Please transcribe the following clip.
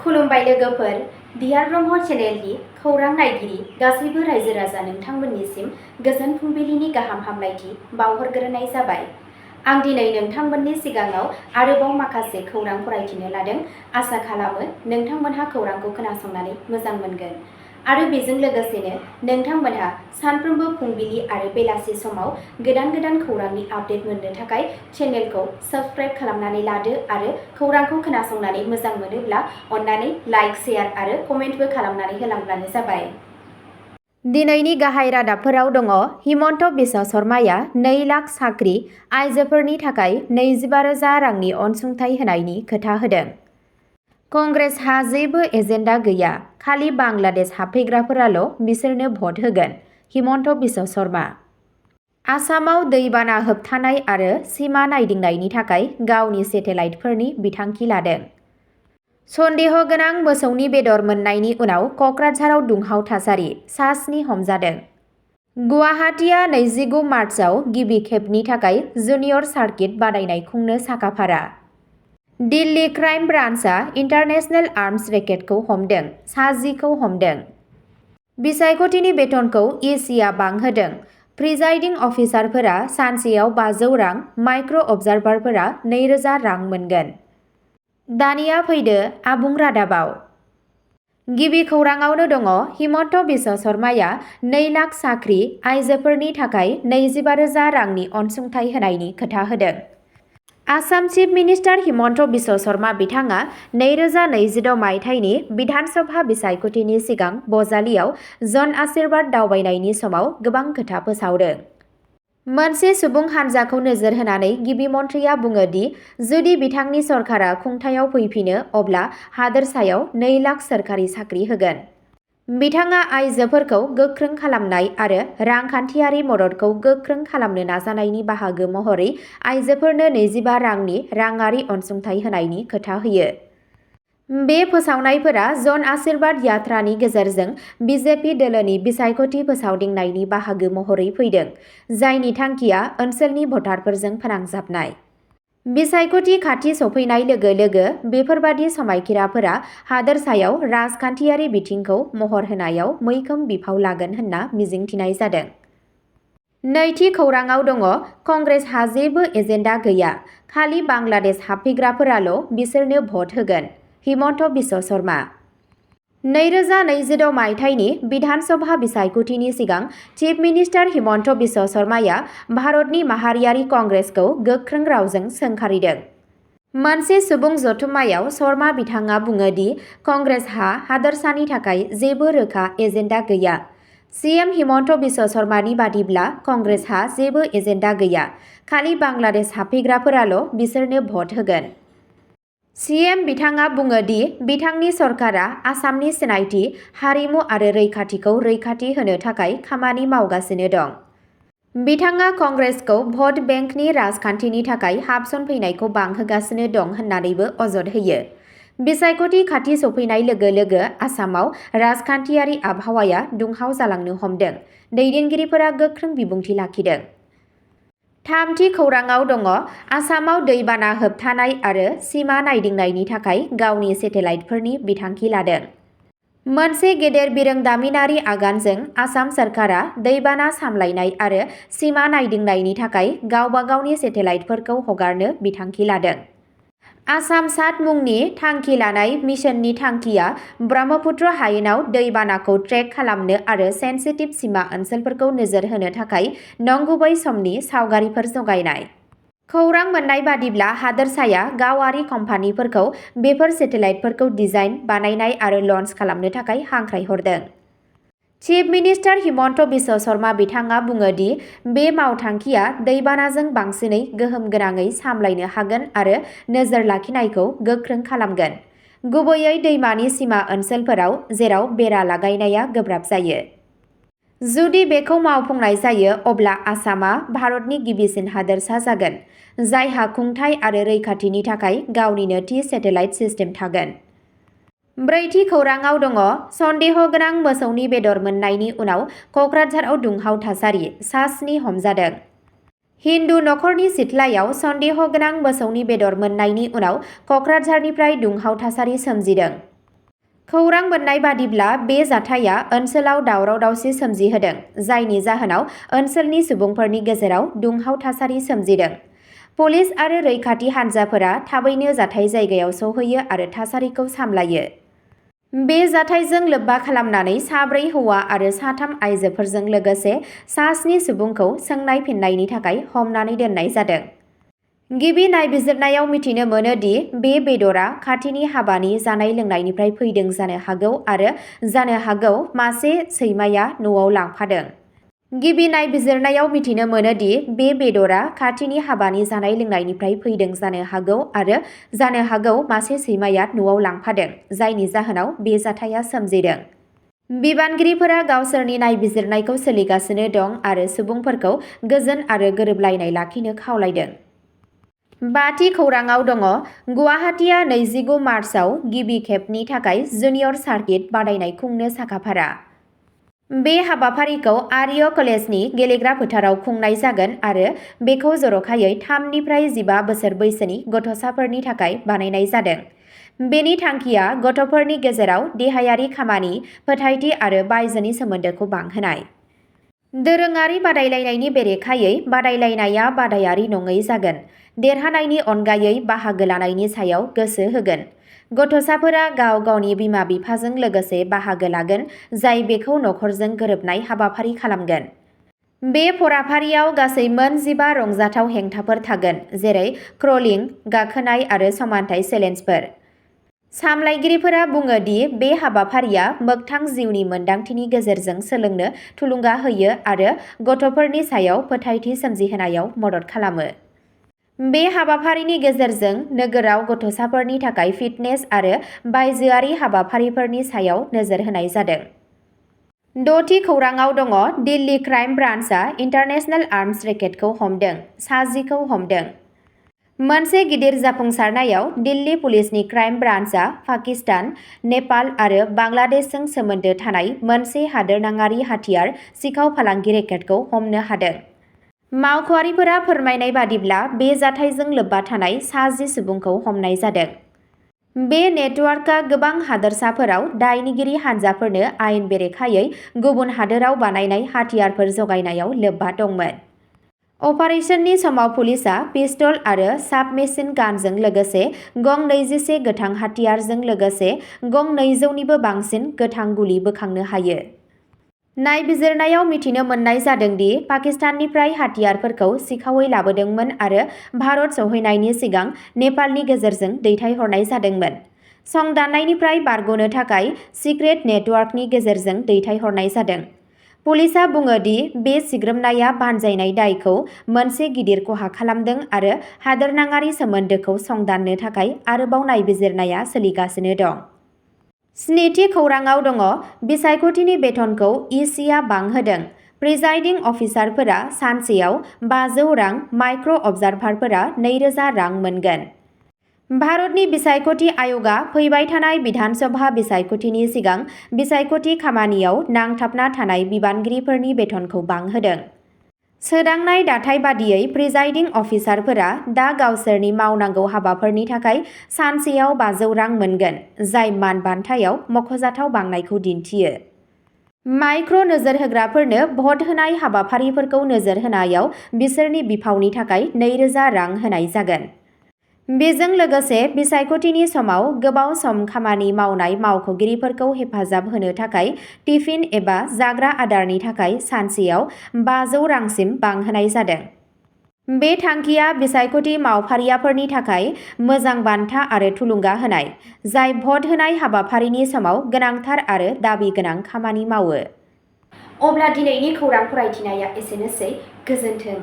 खुलुमबाय लोगोफोर, दियार ब्रह्म चेनेलनि खौरां नायगिरि गासैबो रायजो राजा नोंथांमोननिसिम गोजोन फुंबिलिनि गाहाम हामलायथि बावहरग्रोनाय जाबाय। आं दिनै नोंथांमोननि सिगाङाव आरोबाव माखासे खौरां फरायथिनो लादों। आसा खालामो नोंथांमोनहा खौरांखौ खोनासंनानै मोजां मोनगोन आरो बेजों लोगोसेनो नोंथांमोनहा सानफ्रोमबो फुंबिलि आरो बेलासि समाव गोदान खौरांनि आपडेट मोननो थाखाय चेनेलखौ साबस्क्राइब खालामनानै लादो आरो खौरांखौ खोनासंनानै मोजां मोनोब्ला अन्नानै लाइक, शेयार आरो कमेन्टबो खालामनानै होलांब्लानो जाबाय। दिनैनि गाहाय रादाबफोराव दङ हिमन्त बिश्व शर्माया 2 लाख साख्रि आइजोफोरनि थाखाय 25,000 रांनि अनसुंथाइ होनायनि खोथा होदों। कंग्रेसहा जेबो एजेन्डा गैया, खालि बांलादेश हाबफैग्राफोराल' बिसोरनो भट होगोन। हिमन्त बिश्व शर्मा आसामाव दैबाना होबथानाय आरो सिमा नायदिंनायनि थाखाय गावनि सेटेलाइटफोरनि बिथांखि लादों। सन्देह गोनां मोसौनि बेदर मोननायनि उनाव कक्राझाराव दुंहाव थासारि, सा 7 हमजादों। गुवाहाटीआ 29 मार्चआव गिबि खेबनि थाखाय जुनियर सार्किट बादायनाय खुंनो साखाफारा। दिल्ली क्राइम ब्रान्चआ इन्टारनेशनेल आर्म्स रेकेटखौ हमदों, सा 10 खौ हमदों। बिसायख'थिनि बेथनखौ इसिआ बांहोदों। प्रिजाइडिं अफिसारफोरा सानसेयाव 500 रां, माइक्र' अबजार्भारफोरा 2000 रां मोनगोन। दानिया फैदो आबुं रादाबाव। गिबि खौराङावनो दङ हिमन्त बिश्व शर्माया 2 लाख साख्रि आइजोफोरनि थाखाय 25,000 रांनि अनसुंथाइ होनायनि खोथा होदों। आसाम चिफ मिनिस्टार हिमन्त बिश्व शर्मा बिथाङा 2026 मायथाइनि बिधान सभा बिसायख'थिनि सिगां बजालियाव जन आशीर्बाद दावबायनायनि समाव गोबां खोथा फोसावदों। मोनसे सुबुं हान्जाखौ नोजोर होनानै गिबि मन्थ्रिया बुङो दि जुदि बिथांनि सरकारा खुंथायाव फैफिनो अब्ला हादोरसायाव 2 लाख सोरखारि साख्रि होगोन। बिथाङा आइजोफोरखौ गोख्रों खालामनाय आरो रांखान्थियारि मददखौ गोख्रों खालामनो नाजानायनि बाहागो महरै आइजोफोरनो 25 रांनि राङारि अनसुंथाइ होनायनि खोथा होयो। बे फोसावनायफोरा जन आशीर्बाद यात्रानि गेजेरजों बिजेपि दोलोनि बिसायख'थि फोसावदिंनायनि बाहागो महरै फैदों, जायनि थांखिया ओनसोलनि भटारफोरजों फोनांजाबनाय। बिसायख'थि खाथि सफैनाय लोगो लोगो बेफोरबादि समायखिराफोरा हादोरसायाव राजखान्थियारि बिथिंखौ महर होनायाव मैखोम बिफाव लागोन होनना मिजिंथिनाय जादों। नैथि खौराङाव दङ कंग्रेसहा जेबो एजेन्डा गैया, खालि बांलादेश हाबफैग्राफोराल' बिसोरनो भट होगोन। हिमन्त बिश्व शर्मा 2026 मायथाइनि बिधान सभा बिसायख'थिनि सिगां चिफ मिनिस्टार हिमन्त बिश्व शर्माया भारतनि माहारियारि कंग्रेसखौ गोख्रों रावजों सोंखारिदों। मोनसे सुबुं जथुम्मायाव शर्मा बिथाङा बुङो दि कंग्रेसहा हादोरसानि थाखाय जेबो रोखा एजेन्डा गैया। सीएम हिमन्त बिश्व शर्मानि बादिब्ला कंग्रेसहा जेबो एजेन्डा गैया, खालि बांलादेश हाबफैग्राफोराल' बिसोरनो भट होगोन। सीएम बिथाङा बुङो दि बिथांनि सरकारा आसामनि सिनायथि, हारिमु आरो रैखाथिखौ रैखाथि होनो थाखाय खामानि मावगासिनो दं। बिथाङा कंग्रेसखौ भट बेंकनि राजखान्थिनि थाखाय हाबसनफैनायखौ बांहोगासिनो दं होन्नानैबो अजद होयो। बिसायख'थि खाथि सफैनाय लोगो लोगो आसामाव राजखान्थियारि आबहावाया दुंहाव जालांनो हमदों, दैदेनगिरिफोरा गोख्रों बिबुंथि लाखिदों। थामथि खौराङाव दङ आसामाव दैबाना होबथानाय आरो सिमा नायदिंनायनि थाखाय गावनि सेटेलाइटफोरनि बिथांखि लादों। मोनसे गेदेर बिरोंदामिनारि आगानजों आसाम सरकारा दैबाना सामलायनाय आरो सिमा नायदिंनायनि थाखाय गावबा गावनि सेटेलाइटफोरखौ हगारनो बिथांखि लादों। आसाम सात मुंनि थांखि लानाय मिशननि थांखिया ब्रह्मपुत्र हायेनाव दैबानाखौ ट्रेक खालामनो आरो सेन्सिटिभ सिमा ओनसोलफोरखौ नोजोर होनो थाखाय नंगुबै समनि सावगारिफोर जगायनाय। खौरां मोन्नाय बादिब्ला हादोरसाया गावारि कम्पानिफोरखौ बेफोर सेटेलाइटफोरखौ डिजाइन, बानायनाय आरो लन्च खालामनो थाखाय हांख्रायहरदों। चिफ मिनिस्टार हिमन्त बिश्व शर्मा बिथाङा बुङो दि बे मावथांखिया दैबानाजों बांसिनै गोहोम गोनाङै सामलायनो हागोन आरो नोजोर लाखिनायखौ गोख्रों खालामगोन, गुबैयै दैमानि सिमा ओनसोलफोराव जेराव बेरा लागायनाया गोब्राब जायो। जुदि बेखौ मावफुंनाय जायो अब्ला आसामआ भारतनि गिबिसिन हादोरसा जागोन, जायहा खुंथाय आरो रैखाथिनि थाखाय गावनिनो थि सेटेलाइट सिस्टेम थागोन। ब्रैथि खौराङाव दङ सन्देह गोनां मोसौनि बेदर मोननायनि उनाव कक्राझाराव दुंहाव थासारि, सा 7 हमजादों। हिन्दु नखरनि सिथ्लायाव सन्देह गोनां मोसौनि बेदर मोननायनि उनाव कक्राझारनिफ्राय दुंहाव थासारि सोमजिदों। खौरां मोननाय बादिब्ला बे जाथाया ओनसोलाव दावराव-दावसि सोमजिहोदों, जायनि जाहोनाव ओनसोलनि सुबुंफोरनि गेजेराव दुंहाव थासारि सोमजिदों। पुलिस आरो रैखाथि हान्जाफोरा थाबैनो जाथाय जायगायाव सौहैयो आरो थासारिखौ सामलायो। बे जाथायजों लोब्बा खालामनानै 4 हौवा आरो 3 आइजोफोरजों लोगोसे 7 सुबुंखौ सोंनाय फिन्नायनि थाखाय हमनानै दोननाय जादों। गिबि नायबिजिरनायाव मिथिनो मोनो दि बे बेदरा खाथिनि हाबानि जानाय लोंनायनिफ्राय फैदों जानो हागौ आरो जानो हागौ मासे सैमाया न'आव लांफादों। गिबि नायबिजिरनायाव मिथिनो मोनो दि बे बेदरा खाथिनि हाबानि जानाय लोंनायनिफ्राय फैदों जानो हागौ आरो जानो हागौ मासे सैमाया न'आव लांफादों, जायनि जाहोनाव बे जाथाया सोमजिदों। बिबानगिरिफोरा गावसोरनि नायबिजिरनायखौ सोलिगासिनो दं आरो सुबुंफोरखौ गोजोन आरो गोरोबलायनाय लाखिनो खावलायदों। 5थि खौराङाव दङ गुवाहाटीआ 29 मार्चआव गिबि खेबनि थाखाय जुनियर सार्किट बादायनाय खुंनो साखाफारा। बे हाबाफारिखौ आर्य कलेजनि गेलेग्रा फोथाराव खुंनाय जागोन आरो बेखौ जर'खायै 3 निफ्राय 15 बोसोर बैसोनि गथ'साफोरनि थाखाय बानायनाय जादों। बेनि थांखिया गथ'फोरनि गेजेराव देहायारि खामानि, फोथायथि आरो बायजोनि सोमोन्दोखौ बांहोनाय। दोरोङारि बादायलायनायनि बेरेखायै बादायलायनाया बादायारि नङै जागोन, देरहानायनि अनगायै बाहागो लानायनि सायाव गोसो होगोन। गथ'साफोरा गाव-गावनि बिमा-बिफाजों लोगोसे बाहागो लागोन, जाय बेखौ नखरजों गोरोबनाय हाबाफारि खालामगोन। बे फराफारियाव गासै मोन 15 रंजाथाव हेंथाफोर थागोन, जेरै क्रलिं, गाखोनाय आरो समानथाय चेलेन्जफोर। सामलायगिरिफोरा बुङो दि बे हाबाफारिया मोगथां जिउनि मोनदांथिनि गेजेरजों सोलोंनो थुलुंगा होयो आरो गथ'फोरनि सायाव फोथायथि सोमजिहोनायाव मदद खालामो। बे हाबाफारिनि गेजेरजों नोगोराव गथ'साफोरनि थाखाय फिटनेस आरो बायजोआरि हाबाफारिफोरनि सायाव नोजोर होनाय जादों। 6थि खौराङाव दङ दिल्ली क्राइम ब्रान्चआ इन्टारनेशनेल आर्म्स रेकेटखौ हमदों, 60 हमदों। मोनसे गिदिर जाफुंसारनायाव दिल्ली पुलिसनि क्राइम ब्रान्चआ पाकिस्तान, नेपाल आरो बांलादेशजों सोमोन्दो थानाय मोनसे हादोरनाङारि हाथियार सिखाव फालांगि रेकेटखौ हमनो हादों। मावख'आरिफोरा फोरमायनाय बादिब्ला बे जाथायजों लोब्बा थानाय 60 सुबुंखौ हमनाय जादों। बे नेटवार्कआ गोबां हादोरसाफोराव दायनिगिरि हान्जाफोरनो आयेन बेरेखायै गुबुन हादोराव बानायनाय हाथियारफोर जगायनायाव लोब्बा दंमोन। अपारेशननि समाव पुलिसआ पिस्तल आरो साबमेसिन गानजों लोगोसे गं 21 गोथां हाथियारजों लोगोसे गं 200 निबो बांसिन गोथां गुलि बोखांनो हायो। नायबिजिरनायाव मिथिनो मोननाय जादों दि पाकिस्ताननिफ्राय हाथियारफोरखौ सिखावै लाबोदोंमोन आरो भारत सौहैनायनि सिगां नेपालनि गेजेरजों दैथायहरनाय जादोंमोन। संदाननायनिफ्राय बारग'नो थाखाय सिक्रेट नेटवार्कनि गेजेरजों दैथायहरनाय जादों। पुलिसआ बुङो दि बे सिग्रोमनाया बानजायनाय दायखौ मोनसे गिदिर खहा खालामदों आरो हादोरनाङारि सोमोन्दोखौ संदाननो थाखाय आरोबाव नायबिजिरनाया सोलिगासिनो दं। 7थि खौराङाव दङ बिसायख'थिनि बेथनखौ इसिआ बांहोदों, प्रिजाइडिं अफिसारफोरा सानसेयाव 500 रां, माइक्र' अबजार्भारफोरा 2000 रां मोनगोन। भारतनि बिसायख'थि आय'गआ फैबाय थानाय बिधान सभा बिसायख'थिनि सिगां बिसायख'थि खामानियाव नांथाबना थानाय बिबानगिरिफोरनि बेथनखौ बांहोदों। सोदांनाय दाथाय बादियै प्रिजाइडिं अफिसारफोरा दा गावसोरनि मावनांगौ हाबाफोरनि थाखाय सानसेयाव 500 रां मोनगोन, जाय मानबान्थायाव मख'जाथाव बांनायखौ दिन्थियो। माइक्र' नोजोर होग्राफोरनो भट होनाय हाबाफारिफोरखौ नोजोर होनायाव बिसोरनि बिफावनि थाखाय 2000 रां होनाय जागोन। बेजों लोगोसे बिसायख'थिनि समाव गोबाव सम खामानि मावनाय मावख'गिरिफोरखौ हेफाजाब होनो थाखाय टिफिन एबा जाग्रा आदारनि थाखाय सानसेयाव 500 रांसिम बांहोनाय जादों। बे थांखिया बिसायख'थि मावफारियाफोरनि थाखाय मोजां बान्था आरो थुलुंगा होनाय, जाय भट होनाय हाबाफारिनि समाव गोनांथार आरो दाबि गोनां खामानि मावो। अब्ला दिनैनि खौरां फरायथिनाया एसेनोसै, गोजोन्थों।